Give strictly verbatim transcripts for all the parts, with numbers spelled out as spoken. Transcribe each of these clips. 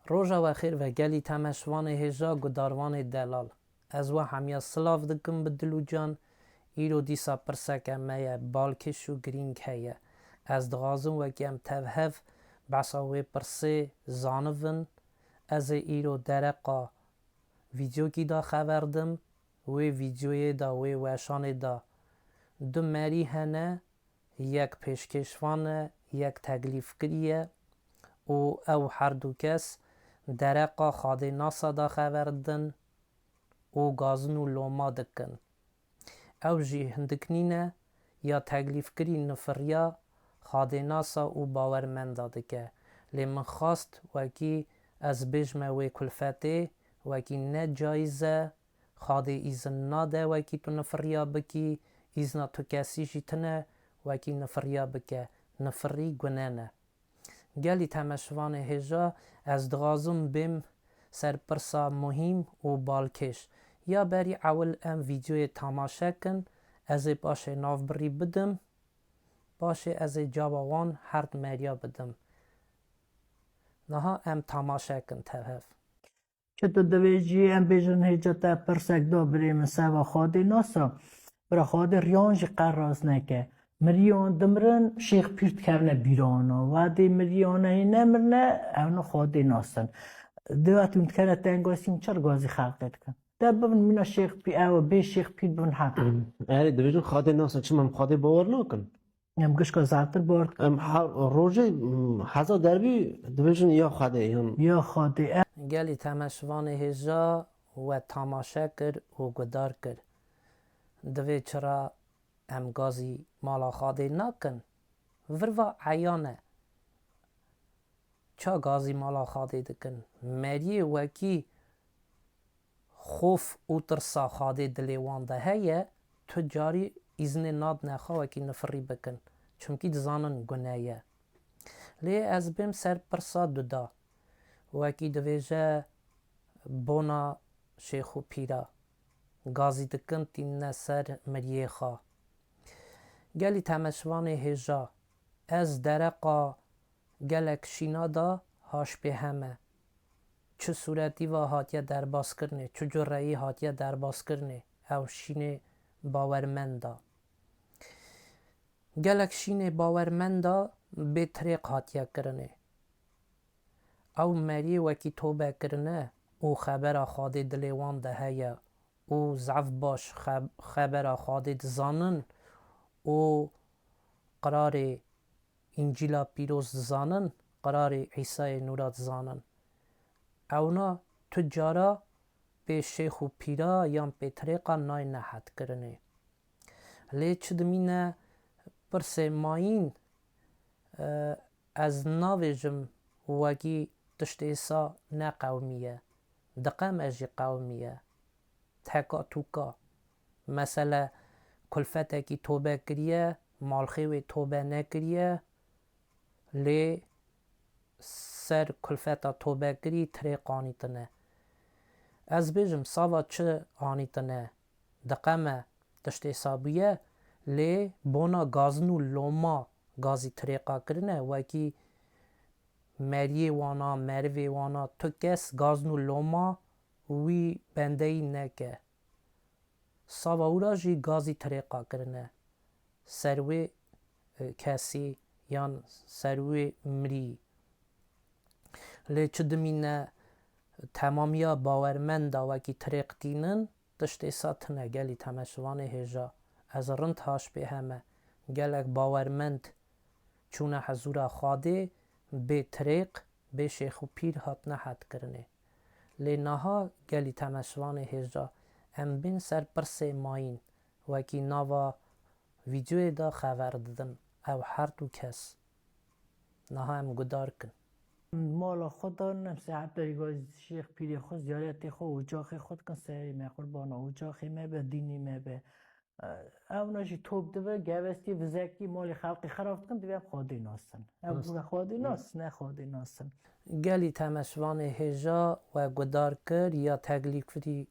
Roja we xêr ve gelî temeşvanê hêja, gudarvanê delal. Ez we hemiya silav dikim bi dil û can. Îro dîsa pirseke me ye, balkêş û girîng heye. Ez dixwazim wekî em tev hev behsa wê pirsê zanivin. Ez ê îro dereqa vîdyokî de xeber dim. Wê vîdyoyê de, wê weşanê de du merî hene, yek pêşkêşvan e, yek teklîfkirî ye û ew her du kes dereqa xadê nasa de xeber didin û gazin û loma dikin. Ew jî hindik nîne, ya teklîfkirî nifiriya xadê nasa û bawermenda dike. Lê min xwest wekî ez bêjme wê kulfetê, wekî ne cayîz e, xadê îzin nade wekî tu nifiriya bikî, îzna tu kesî jî tine wekî nifiriya bike. Nifirî gune ne. Gelî temeşvanê hêja, ez dixwazim bêm ser pirsa muhîm û balkêş. Ya berî ewil em vîdyoyê tamaşe kin, ez ê paşê navbirî bidim, paşê ez ê caba wan her du meriya bidim. Niha em tamaşe kin tev hev. Çi tu divêjî, em bêjin hêca te pirsek da birê min seba xadê nasa. Bira xadê riyan jî qer rast neke. Miriyan dimirin, şêx pîr dikevine bîrana. Wedê miriyan hê nemirine, ew ne xadê nasin. Diwet hûn dikene tengasî, hûn çi gazî xelqê dikin? De bibin mîna şêx pî-, ew bê şêx pîr bibin heq. Erê, dibêjin xadê nasin, çima em xadê bawer nakin? Em gişka zaftir bord. Em ha-, rojê, mm, heza derbî dibêjin ya Xwedê, yan. Ya Xwedê, e. Gelî temeşvanê hêja we tamaşe kir û guhdar kir. Divê çira em gazî mala Xwedê nakin? Vir va eyan e. Ça gazî mala Xadê dikin? Meriyê wekî xof û tirsa Xadê dilê wan de heye, tu carî îznê nadine xwe wekî nifirî bikin. Çimkî dizanin gune ye. Lê ez bêm ser pirsa duda. Wekî divêje bona şêx û pîra. Gazî dikin tînine ser miriyê xwe. Gelî temeşvanê hêja. Ez dereqa gelek şîna da haşpê heme. Çi sûretî va hatiye derbaskirinê, çi cureyî hatiye derbaskirinê, ew şînê bawermend da. Gelek şînê bawermend da bê tirêq hatiye kirinê. Ew meriyê wekî tobe kirine û xebera Xadê dilê wan de heye û zaf baş xe-, xebera Xadê dizanin û qirarê Încîla Pîroz dizanin, qirarê Îsayê Nûra dizanin. Ewna tu cara pê şêx û pîra yan pê tirêqa nayne hetkirinê. Lê çi dimîne pirsê mayîn, e, ez navêjim wekî tiştê sa ne qewimiye. Diqeme jî qewimiye. Teka tûka. Mesele kulfetekî tobe kiriye, malxê wê tobe nekiriye, lê ser kulfeta tobekirî tirêq anîtine. Ez bêjim, sava çi anîtine? Diqeme tiştê sa bûye, lê bona gazin û loma gazî tirêqa kirine, wekî meriyê wana, merivê wana, tu kes gazin û loma wî bendeyî neke. Sava wira jî gazî tirêqa kirine ser wê, e, kesî yan ser wê mirî. Lê çi dimîne temamiya bawermenda wekî tirêq tînin, tiştê sa tine gelî temeşivanê hêja. Ez rind haş pê heme. Gelek bawermend çûne hezûra Xwedê, bê tirêq, bê şêx û pîr hatine hetkirinê. Lê niha gelî temeşivanê hêja, em bên ser pirsê mayîn, wekî nava vîdyoyê de xeber didin, ew her du kes. Niha em gudar kin. Mala xwe dan, em saetê şêx pîrê xwe, ziyaretê xwe, ocaxê xwe dikin, serê me qurbana ocaxê me be, dînê me be. Ewna jî top dibe, gevestî, vizekî, malê xelkê xerab dikin, divê em Xwedê nasin. Ew Rast. Bûne Xwedê nas, ne Xwedê nasin. Gelî temeşvanê hêja we gudar kir, ya teklîfkirî,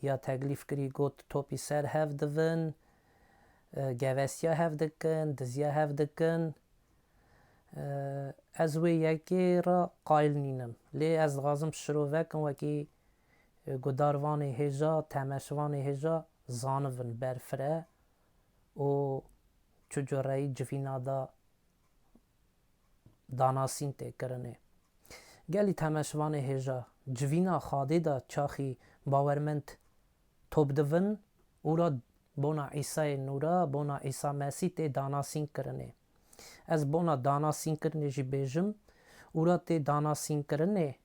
ya teklîfkirî got topî ser hev divin, e, gevestiya hev dikin, diziya hev dikin. E, ez wê yekê re qayil nînim. Lê ez dixwazim şirovekim wekî, e, gudarvanê hêja, temeşvanê hêja zanivin berfire û çi cureyî civîna da danasîn tê kirinê. Gelî temeşvanê hêja, civîna Xadê da çaxî bawermend top divin û ra bona Îsayê Nûra, bona Îsa Mesîh tê danasîn kirinê. Ez bona danasîn kirinê jî bêjim, û ra tê danasîn kirinê,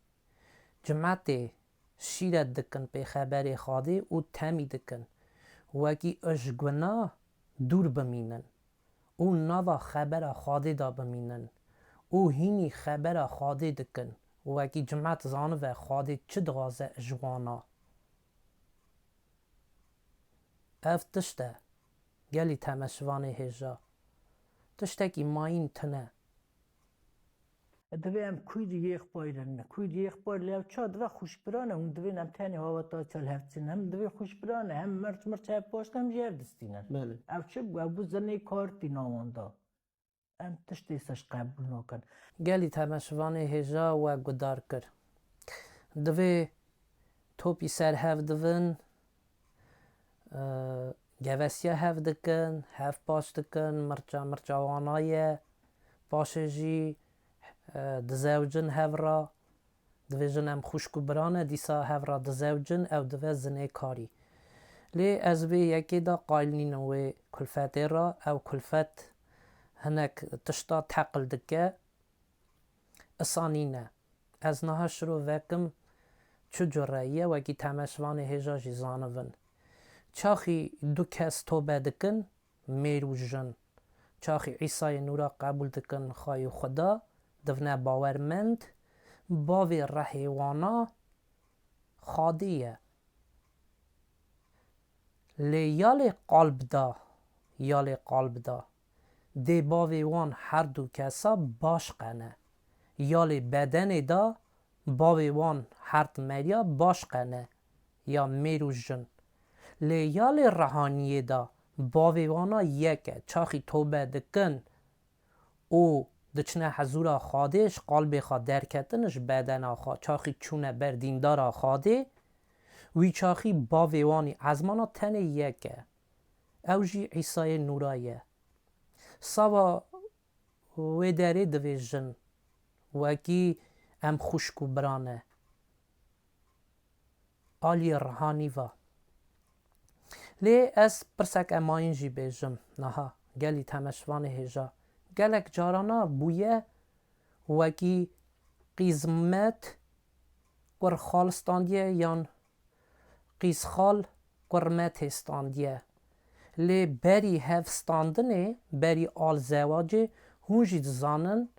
cimetê şîret dikin pê xeberê Xadê û temî dikin. Wekî ji guna dûr bimînin û nava xebera Xadê de bimînin û hînî xebera Xadê dikin. Wekî cimet zanive Xadê çi dixwaze ji wan a. Ev tişt e, gelî temeşvanê hêja. Tiştekî mayîn tune. Divê em kûy di yêx payî re ne. Kûy di yêx payî lê ev ça dive xwişkbiran e. Hûn divên em tenê hawata çal hev çin. Hem divê xwişkbiran e, hem mirç mirç hev paşt hem jî hev distînin. Belê. Ev çi bû? Ev bû zinê kartî nawan da. Em tiştê se ji qebûl nakin. Gelî temeşivanê hêja we gudar kir. Divê topî ser hev divin, e, gevesiya hev dikin, hev paş dikin, mirça mirça wana ye. Paşê jî, e, dizewicin hev ra. Divêjin em xwişk û bira ne, dîsa hev ra dizewicin, ew dive zinêkarî. Lê ez vê yekê de qayil nînim wê kulfetê ra. Ew kulfet hinek tişta teqil dike. Isa nîne. Ez niha şiro vekim çi cure ye, wekî temeşvanê hêja jî zanivin. Çaxî du kes tobe dikin, mêr û jin. Çaxî Îsayê nûra qebûl dikin xwayê Xuda, divne bawermend, bavê rehê wana Xadê ye. Lê ya lê qalb da, ya lê qalb da, dê bavê wan her du kesa baş qene. Ya lê bedenê da bavê wan her di meriya baş qene, ya mêr û jin. Lê ya lê rehaniyê da bavê wana yek e, çaxî tobe dikin, û diçine hezûra Xadê, ji qalbê xwe derketin, ji bedena xwe, çaxî çûne ber dîndara Xadê, wî çaxî bavê wanî ezmana tenê yek e. Ew jî Îsayê nûra ye. Sava wê derê divêjin, wekî em xwişk û bira ne. Aliyê rihanî va. Lê ez pirseke mayîn jî bêjim niha, gelî temeşvanê hêja. Gelek carana bûye wekî qîzmet kurxal standiye yan qîzxal kurmetê standiye. Lê berî hev standinê, berî al zewacê hûn jî dizanin,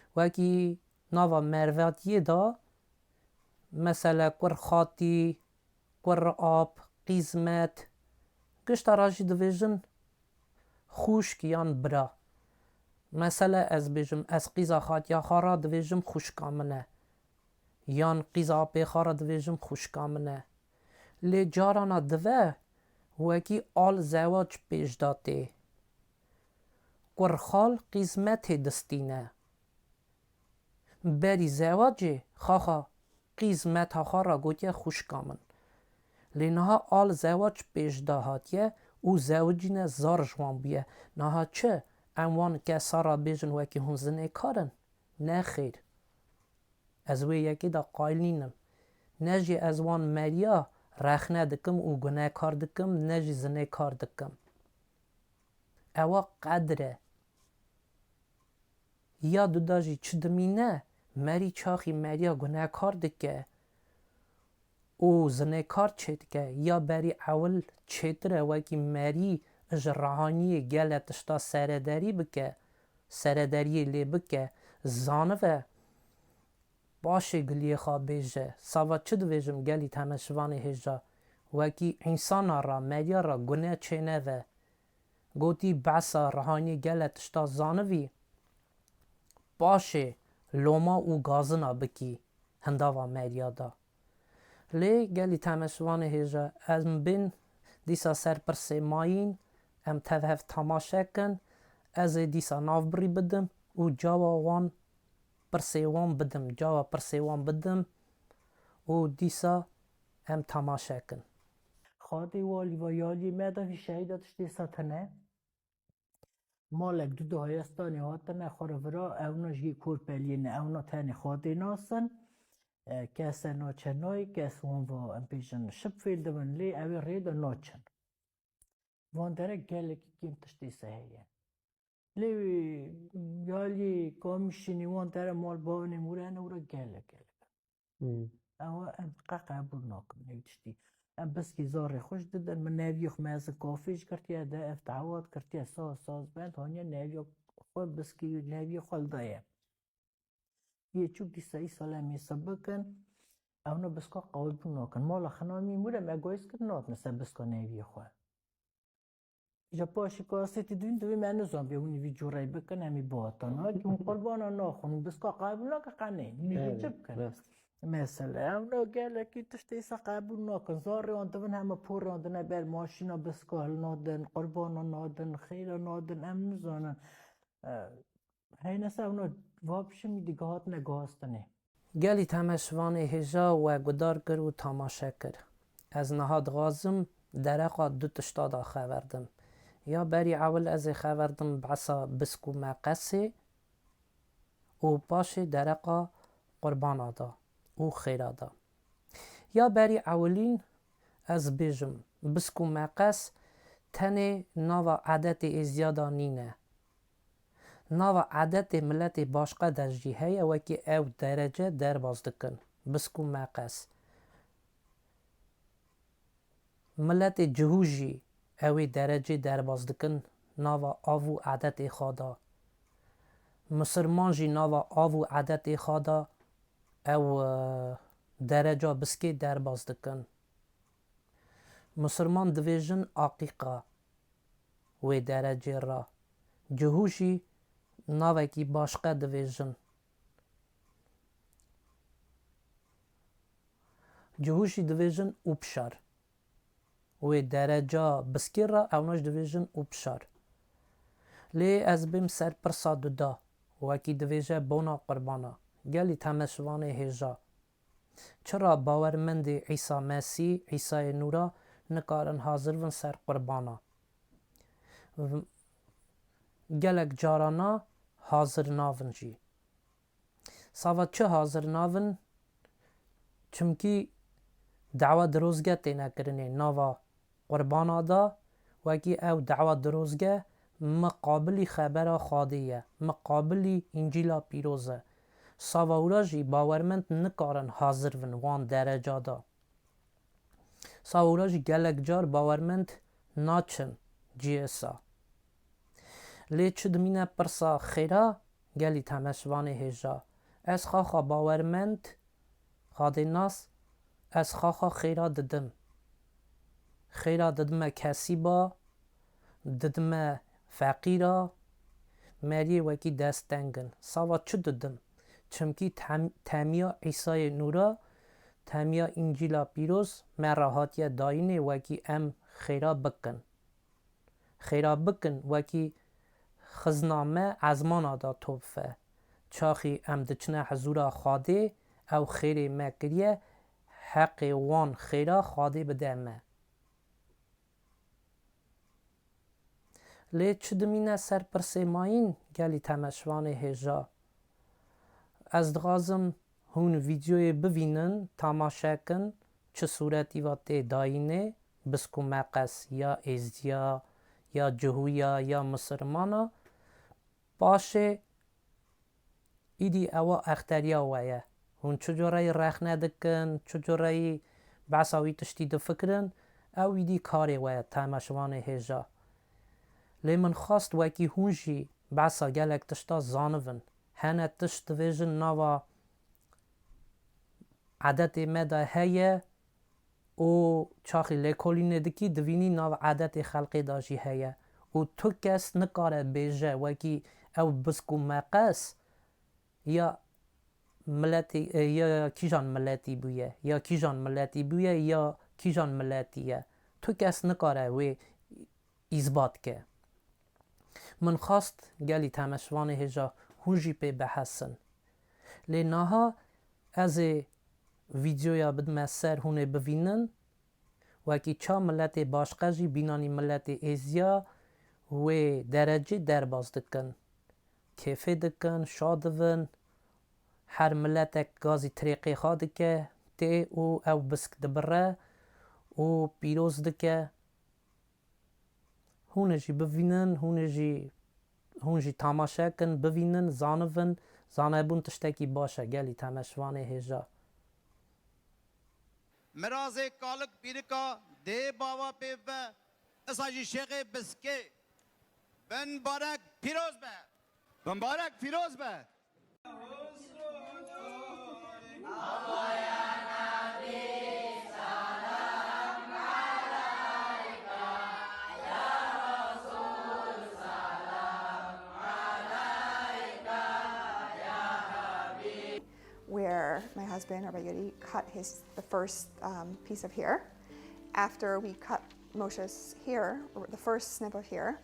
wekî nava mervatiyê de Mesele kur xatî, kur ap, qîzmet, gişta ra jî divêjin xûşk yan bira. Mesele ez bêjim, ez qîza xatiya xwe ra divêjim xûşka min e. Yan qîza apê xwe ra divêjim xûşka min e. Lê carana dive wekî al zewac pêş de tê. Kur xal qîzmetê distîne. Berî zewacê xaxa qîzmeta xwe ra gotiye xwişka min. Lê niha al zewac pêş de hatiye û zewicîne zar ji wan bûye. Niha çi? Em wan kesa ra bêjin wekî hûn zinêkar in? Nexêr. Ez wê yekê de qayil nînim. Ne jî ez wan meriya rexne dikim û gunekar dikim, ne jî zinêkar dikim. Ewa qedir e. Ya duda jî çi dimîne, merî çaxî meriya gunekar dike û zinêkar çêdike, ya berî ewil çêtir e wekî merî ji rehaniyê gele tişta serederî bike, serederiyê lê bike, zanive, paşê giliyê xwe bêje. Sava çi divêjim gelî temeşivanê hêja, wekî însana ra, meriya ra gune çêneve. Gotî, behsa rihaniyê gele tişta zanivî, paşê loma û gazina bikî hindava meriya da. Lê gelî temeşivanê hêja, em bên dîsa ser pirsê mayîn, em tev hev temaşe kin, ez ê dîsa navbirî bidim, û cawa wan pirsê wan bidim, cawa pirsê wan bidim û dîsa em temaşe kin. Xadê walî va yaliyê me de vî şehîda tiştê sa tine. Malek du daye stanê hatine xwe re vira, ewna jî korpeliyê ne, ewna tenê Xadê nasin. E, kese naçe nayê, kes wan va em bêjin şip fêl dibin, lê ew ê rê de naçin. Van dere gelekî kêm tiştê se heye. Lê wî, yalî kamîşînî wan dere mal bavnê mûrene û re gelek gelek. Hmm. Ewa em qe qebûl nakin ew tiştî. Em biskî zarê xwe ji didin, min neviyê xwe mezin kafê ji girtiye de, ev dawat girtiye saz, saz bend, haniye neviya xwe biskî, neviyê xwe li daye. Yê çûk dîsa îsal em ê se bikin, ewna biska qebûl nakin. Mala xinamî mûre me egoîst kir, nahatine ser biska neviyê xwe. Ji paşî kasetî dûn divê me nizanibê hûn vî cureyê bikin, em ê bihatin. Haki hûn qurbana naxin, hûn biska qebûl nakin, qenê. Hûn ê Evet, çi bikin? Rast. Mesele, ewna gelekî tiştê se qebûl nakin. Zarê wan dibin heme porê wan dine ber maşîna biska hil nadin, qurbana nadin, xêra nadin, em nizanin. E, Heyne se ewna va pişimî digihatine guhastinê. Gelî temeşvanê hêja we gudar kir û tamaşe kir. Ez niha dixwazim dereqa du tişta da xever dim. Ya berî ewil ez ê xever dim behsa bisk û meqesê û paşê dereqa qurbana da û xêra da. Ya berî ewilîn ez bêjim, bisk û meqes tenê nava edetê êziya da nîne. Nava edetê miletê başqe de jî heye, wekî ew derece derbas dikin, bisk û meqes. Miletê cihû jî ew ê derecê derbas dikin nava av û edetê xwe de. Misirman jî nava av û edetê xwe de ew, e, dereca biskê derbas dikin. Misirman divêjin aqîqa wê derecê re. Cihû jî navekî başqe divêjin. Cihû jî divêjin ûpşar. Wê dereca biskê re ewna jî divêjin ûpşar. Lê ez bêm ser pirsa duda, wekî divêje bona qurbana. Gelî temeşvanê hêja. Çira bawermendê Îsa Mesîh, Îsayê nûra nikarin hazir bin ser qurbana? V-, gelek carana hazir navin jî. Sava çi hazir navin? Çimkî dawa dirozge têne kirinê nava qurbana da, wekî ew dawa dirozge miqabilî xebera Xwedê ye, miqabilî Încîla Pîroz e. Sava wira jî bawermend nikarin hazir bin wan dereca da. Sava wira jî gelek car bawermend naçin cihê sa. Lê çi dimîne pirsa xêra, gelî temeşvanê hêja. Ez xaxa bawermend, Xwedênas, ez xaxa xêra didim. Xêra didime kesîba, didime feqîra, meriyê wekî dest teng in. Sava çi didim? Çimkî tem-, temiya Îsayê nûra, temiya Încîla Pîroz me re hatiye dayînê wekî em xêra bikin. Xêra bikin wekî xizna me ezmana da top fe. Çaxî em diçine hizûra Xwedê, ew xêrê me kiriye, heqê wan xêra Xwedê bide me. Lê çi dimîne ser pirsê mayîn, gelî temeşvanê hêja? Ez dixwazim hûn vîdyoyê bivînin, tamaşe kin, çi sûretî va tê dayînê, bisk û meqes ya êziya, ya cihûya, ya misirmana. Paşê îdî ewa exteriya we ye. Hûn çi cureyî rexne dikin, çi cureyî behsa wî tiştî difikirin, ew îdî karê we ye, temeşvanê hêja. Lê min xwest wekî hûn jî behsa gelek tişta zanibin. Hene tişt divêjin nava edetê me de heye û çaxî lêkolînê dikî, divînî nav edetê xelqê de jî heye. Û tu kes nikare bêje wekî ew bisk û meqes ya miletî, ya kîjan miletî bûye, ya kîjan miletî bûye, ya kîjan miletî ye. Tu kes nikare wê îsbat ke. Min xwest gelî temeşvanê hêja hûn jî pê bihesin. Lê naha ez ê vîdyoya bidime ser hûn ê bivînin, wekî ça miletê başqe jî bînanî miletê êziya wê derecê derbas dikin. Kêfê dikin, şa dibin. Her miletek gazî tirêqê xwe dike, tê û ew bisk dibire û pîroz dike. Hûn ê jî bivînin, hûn ê jî, hûn jî tamaşe kin, bivînin, zanibin, zanebûn tiştekî baş e, gelî temeşvanê hêja. Mirazê kalik pîrika dê bava pê ve, isa jî şêxê biskê. Bin barek pîroz be. Bin barek pîroz be. Where my husband, Rabbi Yodi, cut his the first um, piece of hair. After we cut Moshe's hair, or the first snip of hair,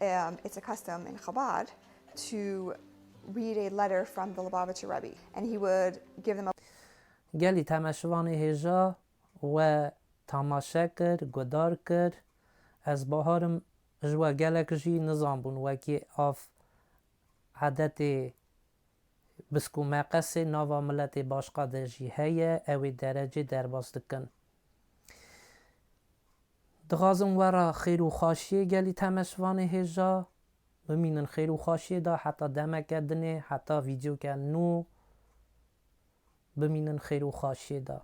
um, it's a custom in Chabad to read a letter from the Lubavitcher Rebbe, and he would give them a Gelî temeşivanê hêja we tamaşe kir, guhdar kir. Ez baharim ji we gelek jî nizanbûn wekî av edetê bisk û meqesê nava miletê başqa de jî heye, ew ê derecê derbas dikin. Dixwazim we re xêr û xweşiyê gelî temeşvanê hêja, bimînin xêr û xweşiyê de heta demeke dinê, heta vîdyoke nû bimînin xêr û xweşiyê de.